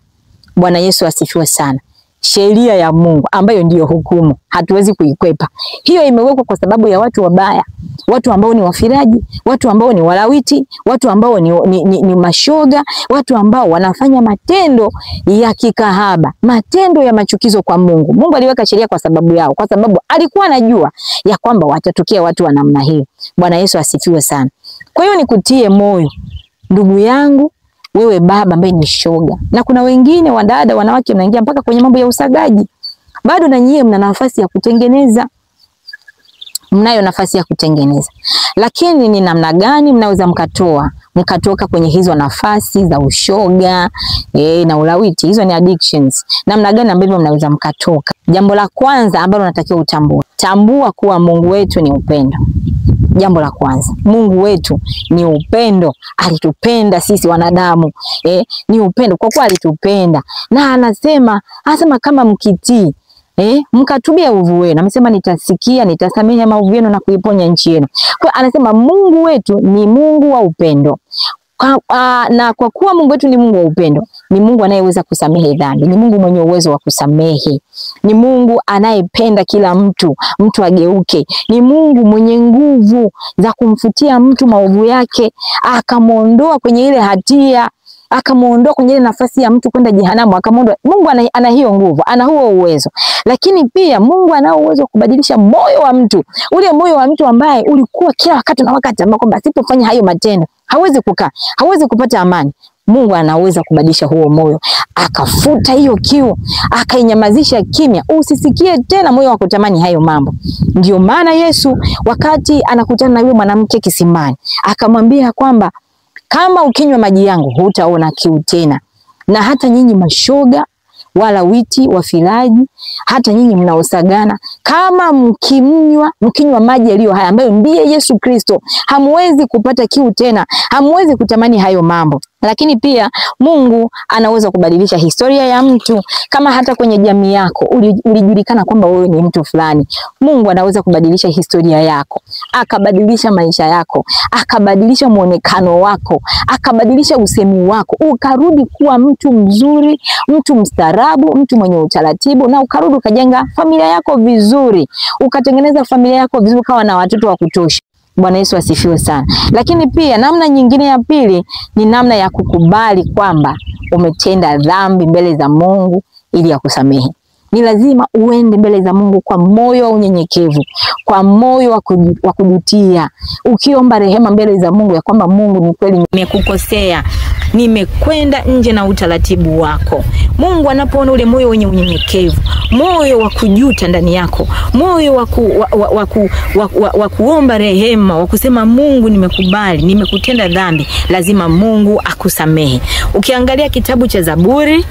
Bwana Yesu asifiwe sana. Sheria ya Mungu ambayo ndiyo hukumu, hatuwezi kuikwepa. Hiyo imewekwa kwa sababu ya watu wabaya, watu ambao ni wafiraji, watu ambao ni walawiti, watu ambao ni mashoga, watu ambao wanafanya matendo ya kikahaba, matendo ya machukizo kwa Mungu. Mungu aliweka sheria kwa sababu yao, kwa sababu alikuwa anajua ya kwamba watatokea watu wa namna hiyo. Bwana Yesu asifiwe sana. Kwa hiyo nikutie moyo ndugu yangu, wewe baba ambaye ni shoga, na kuna wengine wadada, wanawake mnaingia mpaka kwenye mambo ya usagaji, bado na nyie mna nafasi ya kutengeneza. Mnayo nafasi ya kutengeneza. Lakini ni namna gani mnaweza mkatoka kwenye hizo nafasi za ushoga na ulawiti? Hizo ni addictions. Namna gani ambavyo mnaweza mkatoka? Jambo la kwanza ambalo unatakiwa utambue, tambua kuwa Mungu wetu ni upendo. Jambo la kwanza, Mungu wetu ni upendo. Alitupenda sisi wanadamu. Ni upendo kwa kuwa alitupenda. Na anasema kama mkitii, mkatubia uovu wenu, amesema nitasikia, nitasamehe maovu yenu na kuiponya nchi yenu. Kwa anasema Mungu wetu ni Mungu wa upendo. Na kwa kuwa Mungu wetu ni Mungu wa upendo, ni Mungu anayeweza kusamehe dhambi, ni Mungu mwenye uwezo wa kusamehe, ni Mungu anayependa kila mtu, mtu ageuke, ni Mungu mwenye nguvu za kumfutia mtu maovu yake, akamuondoa kwenye ile hatia, akamuondoa kwenye ile nafasi ya mtu kwenda jehanamu, akamuondoa. Mungu ana hiyo nguvu, ana huo uwezo. Lakini pia Mungu ana uwezo wa kubadilisha moyo wa mtu, ule moyo wa mtu ambaye ulikuwa kila wakati na wakati ambao kwamba asipofanya hayo matendo hawezi kukaa, hawezi kupata amani. Mungu anaweza kubadilisha huo moyo, akafuta hiyo kiu, akainyamazisha kimya, usisikie tena moyo wa kutamani hayo mambo. Ndio maana Yesu wakati anakutana na yule mwanamke kisimani, akamwambia kwamba kama ukinywa maji yangu hutaona kiu tena. Na hata nyinyi mashoga, wala witi, wafilaji, hata nyinyi mnaosagana, kama mkinywa maji yaliyo haya ambayo ndiye Yesu Kristo, hamwezi kupata kiu tena, hamwezi kutamani hayo mambo. Lakini pia Mungu anaweza kubadilisha historia ya mtu. Kama hata kwenye jamii yako ulijulikana kwamba wewe ni mtu fulani, Mungu anaweza kubadilisha historia yako, akabadilisha maisha yako, akabadilisha muonekano wako, akabadilisha usemi wako, ukarudi kuwa mtu mzuri, mtu mstaarabu, mtu mwenye utaratibu, na ukarudi ukajenga familia yako vizuri, ukatengeneza familia yako vizuri, ukawa na watoto wa kutosha. Bwana Yesu asifiwe sana. Lakini pia namna nyingine ya pili ni namna ya kukubali kwamba umetenda dhambi mbele za Mungu ili akusamehe. Ni lazima uende mbele za Mungu kwa moyo wa unyenyekevu, kwa moyo wa kujutia, ukiomba rehema mbele za Mungu ya kwamba Mungu, ni kweli nimekukosea, nimekwenda nje na utaratibu wako. Mungu anapoona ule moyo wenye unyenyekevu, moyo wa kujuta ndani yako, moyo wa kuomba rehema, wa kusema Mungu nimekubali, nimekutenda dhambi, lazima Mungu akusamehe. Ukiangalia kitabu cha Zaburi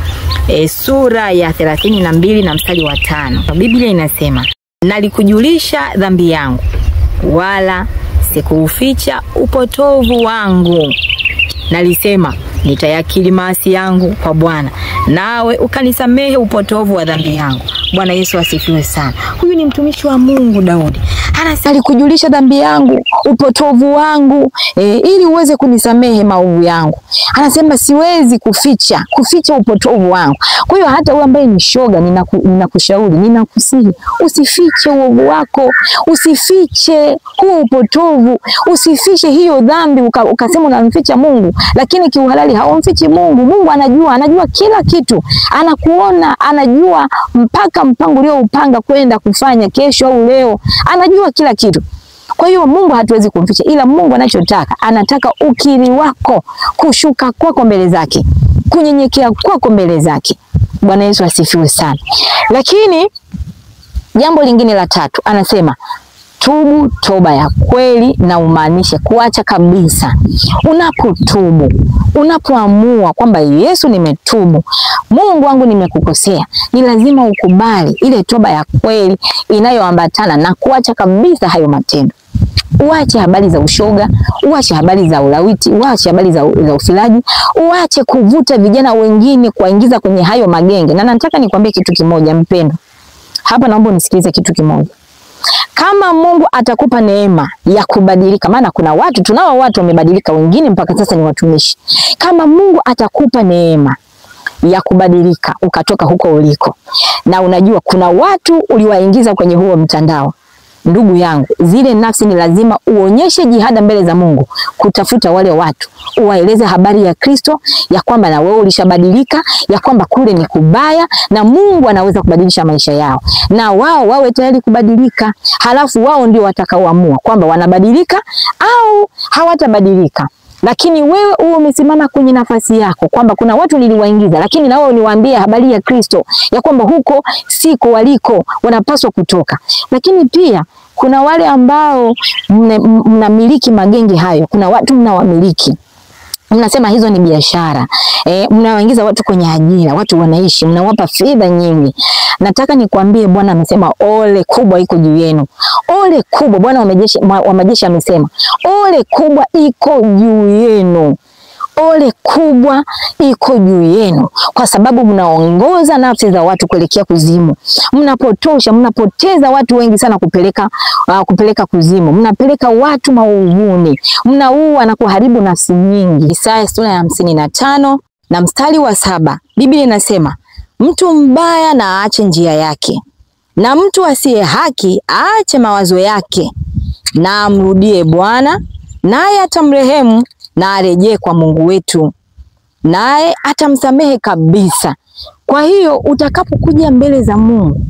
sura ya 32 na mstari wa 5, Biblia inasema, nalikujulisha dhambi yangu, wala sikuuficha upotovu wangu. Nalisema, Nitayakiri maasi yangu kwa Bwana, nawe ukanisamehe upotovu wa dhambi yangu. Bwana Yesu asifiwe sana. Huyu ni mtumishi wa Mungu Daudi. Anasema alikujulisha dhambi yangu, upotovu wangu, ili uweze kunisamehe maovu yangu. Anasema siwezi kuficha upotovu wangu. Kwa hiyo hata wewe ambaye ni shoga, ninakushauri, ninakusihi, usifiche uovu wako, usifiche huo upotovu, usifiche hiyo dhambi ukasema unamficha Mungu, lakini kiuhalali haumfichi Mungu. Mungu anajua, anajua kila kitu. Anakuona, anajua mpaka mpango ulioupanga kwenda kufanya kesho au leo. Anajua kila kitu. Kwa hiyo Mungu hatuwezi kumficha, ila Mungu anachotaka, anataka ukiri wako, kushuka kwako mbele zake, kunyenyekea kwako mbele zake. Bwana Yesu asifiwe sana. Lakini jambo lingine la tatu, anasema tubu toba ya kweli, na umaanishe kuacha kabisa. Unapotubu, unapoamua kwamba Yesu, nimetubu, Mungu wangu nimekukosea, ni lazima ukubali ile toba ya kweli inayoambatana na kuacha kabisa hayo matendo. Uache habari za ushoga, uache habari za ulawiti, uache habari za ufilaji, uache kuvuta vijana wengine kuwaingiza kwenye hayo magenge. Na nataka nikwambie kitu kimoja mpendwa. Hapa naomba unisikilize kitu kimoja. Kama Mungu atakupa neema ya kubadilika, maana kuna watu, tunao watu wamebadilika, wengine mpaka sasa ni watumishi. Kama Mungu atakupa neema ya kubadilika ukatoka huko uliko, na unajua kuna watu uliwaingiza kwenye huo mtandao, ndugu yangu, zile nafsi ni lazima uonyeshe jihada mbele za Mungu kutafuta wale watu, uwaeleze habari ya Kristo, ya kwamba na wewe ulishabadilika, ya kwamba kule ni kubaya na Mungu anaweza kubadilisha maisha yao, na wao wawe tayari kubadilika. Halafu wao ndio watakaoamua kwamba wanabadilika au hawatabadilika. Lakini wewe uwe umesimama kwenye nafasi yako kwamba kuna watu niliwaingiza, lakini na wao niwaambie habari ya Kristo, ya kwamba huko siko waliko, wanapaswa kutoka. Lakini pia kuna wale ambao mnamiliki magenge hayo, kuna watu mnawamiliki, mnasema hizo ni biashara, mnawaingiza watu kwenye ajira, watu wanaishi, mnawapa fedha nyingi. Nataka nikwambie, Bwana amesema ole kubwa iko juu yenu. Ole kubwa, Bwana wa majeshi amesema ole kubwa iko juu yenu. Ole kubwa iko juu yenu, kwa sababu mnaongoza nafsi za watu kuelekea kuzimu. Mnapotosha, mnapoteza watu wengi sana kupeleka kuzimu. Mnapeleka watu maovuni. Mnaua na kuharibu nafsi nyingi. Isaya sura ya 55 na mstari wa 7, Biblia inasema, mtu mbaya na aache njia yake, na mtu asiye haki aache mawazo yake, na amrudie Bwana, naye atamrehemu, na arejee kwa Mungu wetu, naye atamsamehe kabisa. Kwa hiyo utakapokuja mbele za Mungu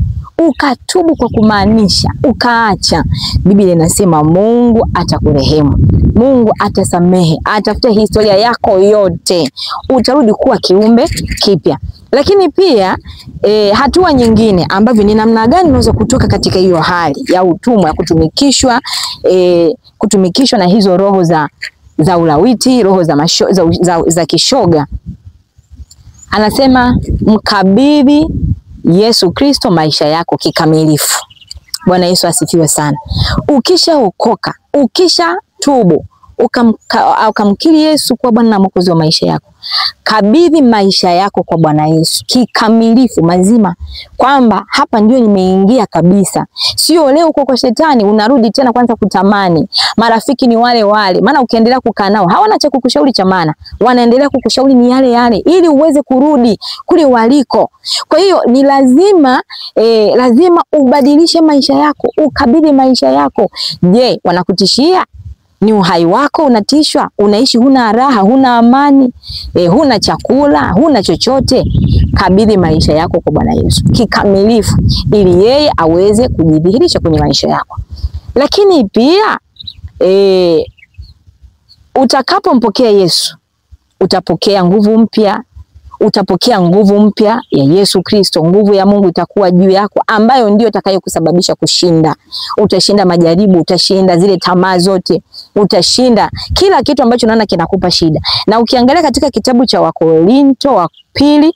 ukatubu kwa kumaanisha, ukaacha, Biblia inasema Mungu atakurehemu, Mungu atasamehe, atafuta historia yako yote, utarudi kuwa kiumbe kipya. Lakini pia hatua nyingine ambavyo ni namna gani unaweza kutoka katika hiyo hali ya utumwa, ya kutumikishwa, kutumikishwa na hizo roho za ulawiti, roho za kishoga. Anasema mkabidhi Yesu Kristo maisha yako kikamilifu. Bwana Yesu asifiwe sana. Ukishaokoka, ukisha tubu, ukamkiri Yesu kuwa Bwana na Mwokozi wa maisha yako, kabidhi maisha yako kwa Bwana Yesu kikamilifu, mazima, kwamba hapa ndio nimeingia kabisa. Sio leo uko kwa shetani unarudi tena kwanza kutamani. Marafiki ni wale wale, maana ukiendelea kukaa nao hawana cha kukushauri cha maana, wanaendelea kukushauri ni yale yale ili uweze kurudi kule waliko. Kwa hiyo ni lazima lazima ubadilishe maisha yako, ukabidhi maisha yako. Je, wanakutishia? Ni uhai wako unatishwa, unaishi huna raha, huna amani, huna chakula, huna chochote. Kabidhi maisha yako kwa Bwana Yesu kikamilifu, ili yeye aweze kujidhihirisha kwenye maisha yako. Lakini pia utakapompokea Yesu, utapokea nguvu mpya. Utapokea nguvu mpya ya Yesu Kristo. Nguvu ya Mungu itakuwa juu yako, ambayo ndio itakayokusababisha kushinda. Utashinda majaribu, utashinda zile tamaa zote, utashinda kila kitu ambacho unaona kinakupa shida. Na ukiangalia katika kitabu cha Wakorinto wa pili,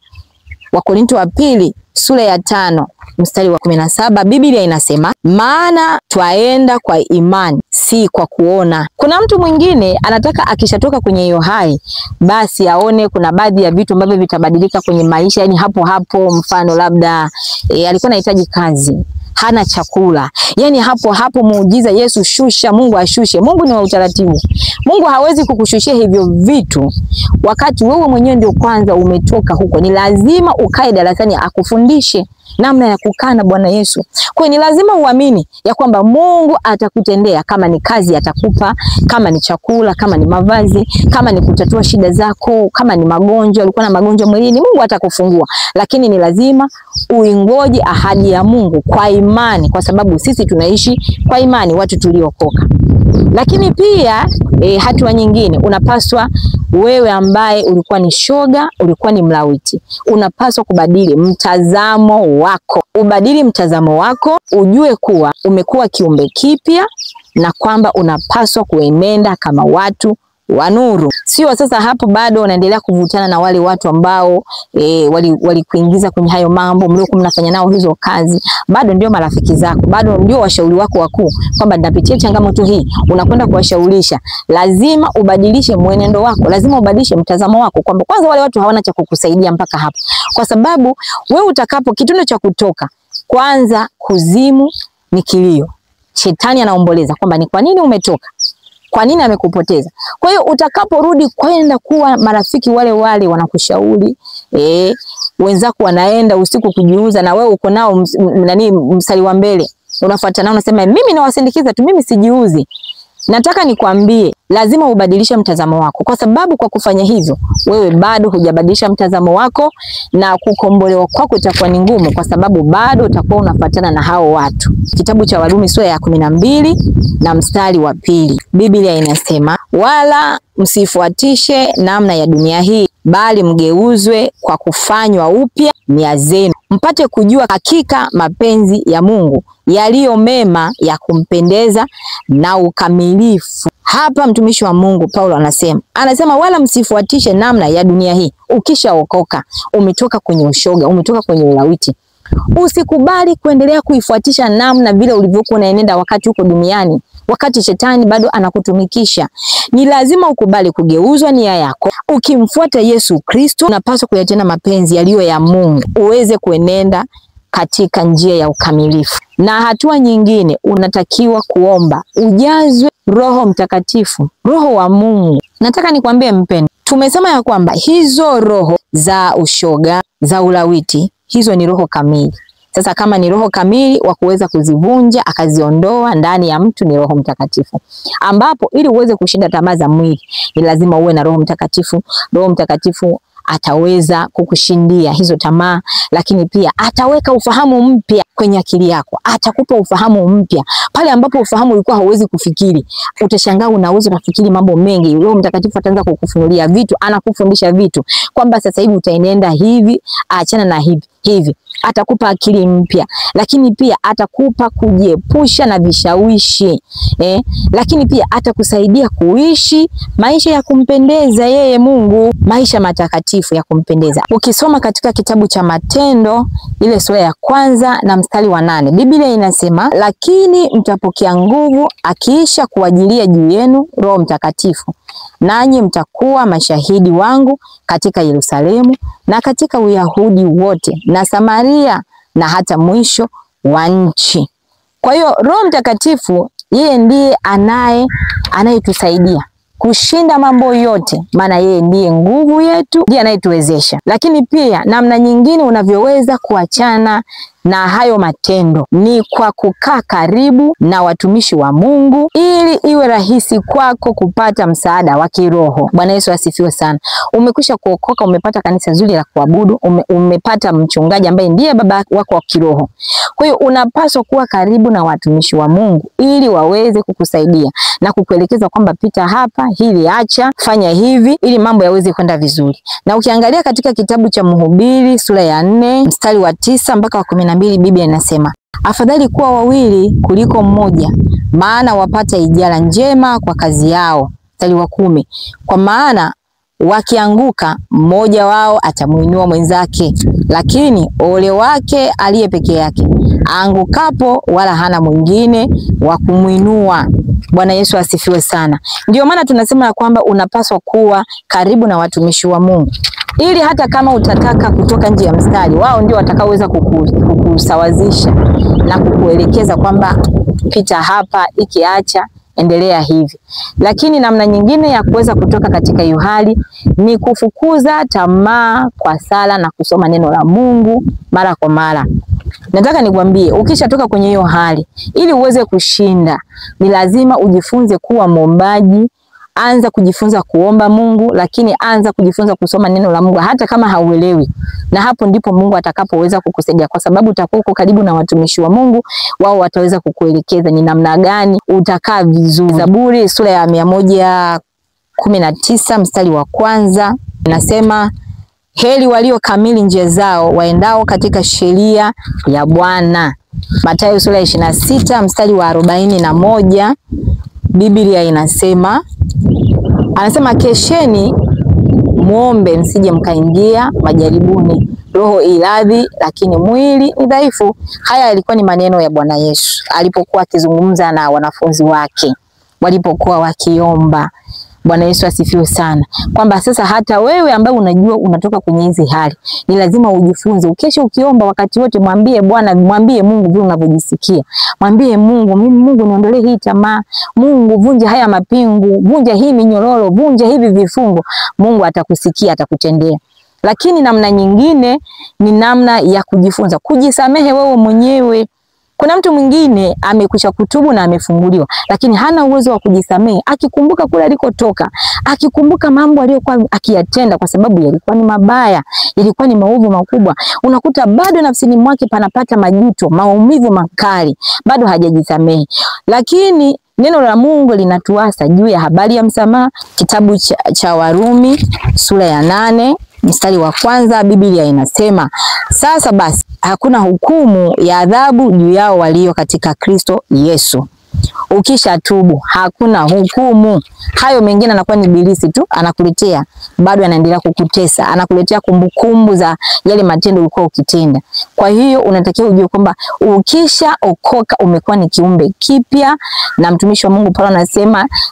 Wakorinto wa pili sura ya 5 mstari wa 17, Biblia inasema, maana twaenda kwa imani, si si kwa kuona. Kuna mtu mwingine anataka akishatoka kwenye hiyo hali basi aone kuna baadhi ya vitu ambavyo vitabadilika kwenye maisha, yani hapo hapo. Mfano labda alikuwa anahitaji kazi, hana chakula, yani hapo hapo muujiza, Yesu shusha, Mungu ashushe. Mungu ni wa utaratibu. Mungu hawezi kukushushia hivyo vitu wakati wewe mwenyewe ndio kwanza umetoka huko. Ni lazima ukae darasani akufundishe namna ya kukaa na Bwana Yesu. Kwa hiyo ni lazima uamini ya kwamba Mungu atakutendea. Kama ni kazi atakupa, kama ni chakula, kama ni mavazi, kama ni kutatua shida zako, kama ni magonjwa, ulikuwa na magonjwa mwilini, Mungu atakufungua. Lakini ni lazima uingoje ahadi ya Mungu kwa imani, kwa sababu sisi tunaishi kwa imani, watu tuliokoka. Lakini pia hatua nyingine, unapaswa wewe ambaye ulikuwa ni shoga, ulikuwa ni mlawiti, unapaswa kubadili mtazamo wako. Ubadili mtazamo wako, ujue kuwa umekuwa kiumbe kipya na kwamba unapaswa kuenenda kama watu wa nuru. Sio sasa hapo bado unaendelea kuvutana na wale watu ambao walikuingiza kwenye hayo mambo, mliokuwa mnafanya nao hizo kazi, bado ndio marafiki zako, bado ndio washauri wako wakuu, kwamba ninapitia changamoto hii, unakwenda kuwashaurisha. Lazima ubadilishe mwenendo wako, lazima ubadilishe mtazamo wako, kwamba kwanza wale watu hawana cha kukusaidia mpaka hapo, kwa sababu wewe utakapo kitendo cha kutoka kwanza, kuzimu ni kilio, shetani anaomboleza kwamba ni kwa nini umetoka, kwa nini amekupoteza. Kwa hiyo utakaporudi kwenda kuwa marafiki wale wale wanakushauri, wenzako wanaenda usiku kujiuza na wewe uko nao nani mstari wa mbele, unafuata nao unasema mimi nawasindikiza tu, mimi sijiuzi. Nataka nikwambie, lazima ubadilishe mtazamo wako, kwa sababu kwa kufanya hivyo wewe bado hujabadilisha mtazamo wako, na kukombolewa kwako itakuwa ni ngumu, kwa sababu bado utakuwa unafuatana na hao watu. Kitabu cha Warumi sura ya 12 na mstari wa 2, Biblia inasema, wala msifuatishe namna ya dunia hii, bali mgeuzwe kwa kufanywa upya nia zenu, mpate kujua hakika mapenzi ya Mungu yaliyo mema, ya kumpendeza na ukamilifu. Hapa mtumishi wa Mungu Paulo anasema wala msifuatishe namna ya dunia hii. Ukishaokoka, umetoka kwenye ushoga, umetoka kwenye ulawiti, usikubali kuendelea kuifuatisha namna vile ulivyokuwa unaenenda wakati huko duniani, wakati shetani bado anakutumikisha. Ni lazima ukubali kugeuzwa nia yako. Ukimfuata Yesu Kristo, unapaswa kuyatenda mapenzi yaliyo ya Mungu, uweze kuenenda katika njia ya ukamilifu. Na hatua nyingine, unatakiwa kuomba ujazwe Roho Mtakatifu, Roho wa Mungu. Nataka nikwambie mpendwa, tumesema ya kwamba hizo roho za ushoga, za ulawiti, hizo ni roho kamili. Sasa kama ni roho kamili, wa kuweza kuzivunja akaziondoa ndani ya mtu ni Roho Mtakatifu. Ambapo ili uweze kushinda tamaa za mwili ni lazima uwe na Roho Mtakatifu. Roho Mtakatifu ataweza kukushindia hizo tamaa, lakini pia ataweka ufahamu mpya kwenye akili yako, atakupa ufahamu mpya. Pale ambapo ufahamu ulikuwa hauwezi kufikiri, utashangaa unaweza kufikiri mambo mengi. Roho Mtakatifu ataanza kukufunulia vitu, anakufundisha vitu kwamba sasa hivi utaenenda hivi, achana na hivi hivi. Atakupa akili mpya, lakini pia atakupa kujiepusha na vishawishi, lakini pia atakusaidia kuishi maisha ya kumpendeza yeye Mungu, maisha matakatifu ya kumpendeza. Ukisoma katika kitabu cha Matendo ile sura ya 1 na mstari wa 8, Biblia inasema, lakini mtapokea nguvu akiisha kuajilia juu yenu Roho Mtakatifu, nanyi mtakuwa mashahidi wangu katika Yerusalemu na katika Uyahudi wote na Samaria na hata mwisho wa nchi. Kwa hiyo Roho Mtakatifu yeye ndiye anayetusaidia kushinda mambo yote, maana yeye ndiye nguvu yetu, ndiye anayetuwezesha. Lakini pia namna nyingine unavyoweza kuachana na hayo matendo ni kwa kukaa karibu na watumishi wa Mungu, ili iwe rahisi kwako kupata msaada wa kiroho. Bwana Yesu asifiwe sana. Umekwisha kuokoka, umepata kanisa zuri la kuabudu, umepata mchungaji ambaye ndiye baba wako wa kiroho. Kwa hiyo unapaswa kuwa karibu na watumishi wa Mungu ili waweze kukusaidia na kukuelekeza kwamba pita hapa, hili acha, fanya hivi, ili mambo yaweze kwenda vizuri. Na ukiangalia katika kitabu cha Mhubiri sura ya 4 mstari wa 9 mpaka wa 12, Biblia inasema, afadhali kuwa wawili kuliko mmoja, maana wapata ijara njema kwa kazi yao. Mstari wa 10, kwa maana Wakianguka, mmoja wao atamuinua mwenzake, lakini ole wake aliye peke yake aangukapo, wala hana mwingine wa kumuinua. Bwana Yesu asifiwe sana. Ndio maana tunasema ya kwamba unapaswa kuwa karibu na watumishi wa Mungu, ili hata kama utataka kutoka nje ya mstari, wao ndio watakaoweza kukusawazisha na kukuelekeza kwamba pita hapa, ikiacha endelea hivi. Lakini namna nyingine ya kuweza kutoka katika hiyo hali ni kufukuza tamaa kwa sala na kusoma neno la Mungu mara kwa mara. Nataka nikwambie, ukishatoka kwenye hiyo hali, ili uweze kushinda, ni lazima ujifunze kuwa mwombaji. Anza kujifunza kuomba Mungu, lakini anza kujifunza kusoma neno la Mungu hata kama hauelewi. Na hapo ndipo Mungu atakapoweza kukusaidia, kwa sababu utakuwa uko karibu na watumishi wa Mungu, wao wataweza kukuelekeza ni namna gani utakaa vizuri. Zaburi sura ya 119 mstari wa 1 inasema, heri walio kamili njia zao, waendao katika sheria ya Bwana. Mathayo sura ya 26 mstari wa 41, Biblia inasema, anasema kesheni muombe msije mkaingia majaribuni. Roho iradhi lakini mwili ni dhaifu. Haya yalikuwa ni maneno ya Bwana Yesu alipokuwa akizungumza na wanafunzi wake walipokuwa wakiomba. Bwana Yesu asifiwe sana. Kwamba sasa hata wewe ambaye unajua unatoka kwenye hizi hali, ni lazima ujifunze. Ukesha ukiomba wakati wote, mwambie Bwana, mwambie Mungu vile unavyojisikia. Mwambie Mungu, mimi Mungu niondolee hii tamaa. Mungu vunja haya mapingu, vunja hii minyororo, vunja hivi vifungo. Mungu atakusikia, atakutendea. Lakini namna nyingine ni namna ya kujifunza kujisamehe wewe mwenyewe. Kuna mtu mwingine amekwisha kutubu na amefunguliwa, lakini hana uwezo wa kujisamehe. Akikumbuka kule alikotoka, akikumbuka mambo aliyokuwa akiyatenda, kwa sababu yalikuwa ni mabaya, yalikuwa ni maovu makubwa, unakuta bado nafsini mwake panapata majuto, maumivu makali, bado hajajisamehe. Lakini neno la Mungu linatuasa juu ya habari ya msamaha. Kitabu cha Warumi sura ya 8 mstari wa 1, Biblia inasema, sasa basi hakuna hukumu ya adhabu juu yao walio katika Kristo Yesu. Ukishatubu hakuna hukumu. Hayo mengine anakuwa ni ibilisi tu anakuletea, bado anaendelea kukutesa, anakuletea kumbukumbu za yale matendo ulikuwa ukitenda. Kwa hiyo unatakiwa ujue kwamba ukishaokoka umekuwa ni kiumbe kipya, na mtumishi wa Mungu Paulo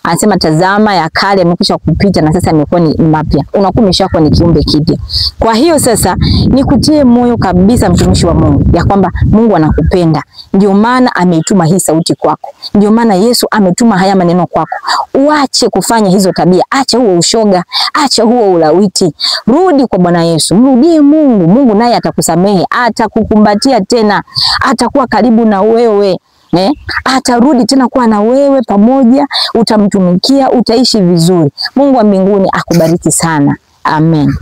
anasema tazama ya kale yamekwisha kupita na sasa yamekuwa ni mapya. Unakuwa umeshakuwa ni kiumbe kipya. Kwa hiyo sasa nikutie moyo kabisa mtumishi wa Mungu ya kwamba Mungu anakupenda. Ndio maana ameituma hii sauti kwako. Ndio maana Yesu ametuma haya maneno kwako. Uache kufanya hizo tabia, acha huo ushoga, acha huo ulawiti. Rudi kwa Bwana Yesu, mrudie Mungu. Mungu naye atakusamehe, atakukumbatia tena, atakuwa karibu na wewe. Atarudi tena kuwa na wewe pamoja, utamtumikia, utaishi vizuri. Mungu wa mbinguni akubariki sana. Amen.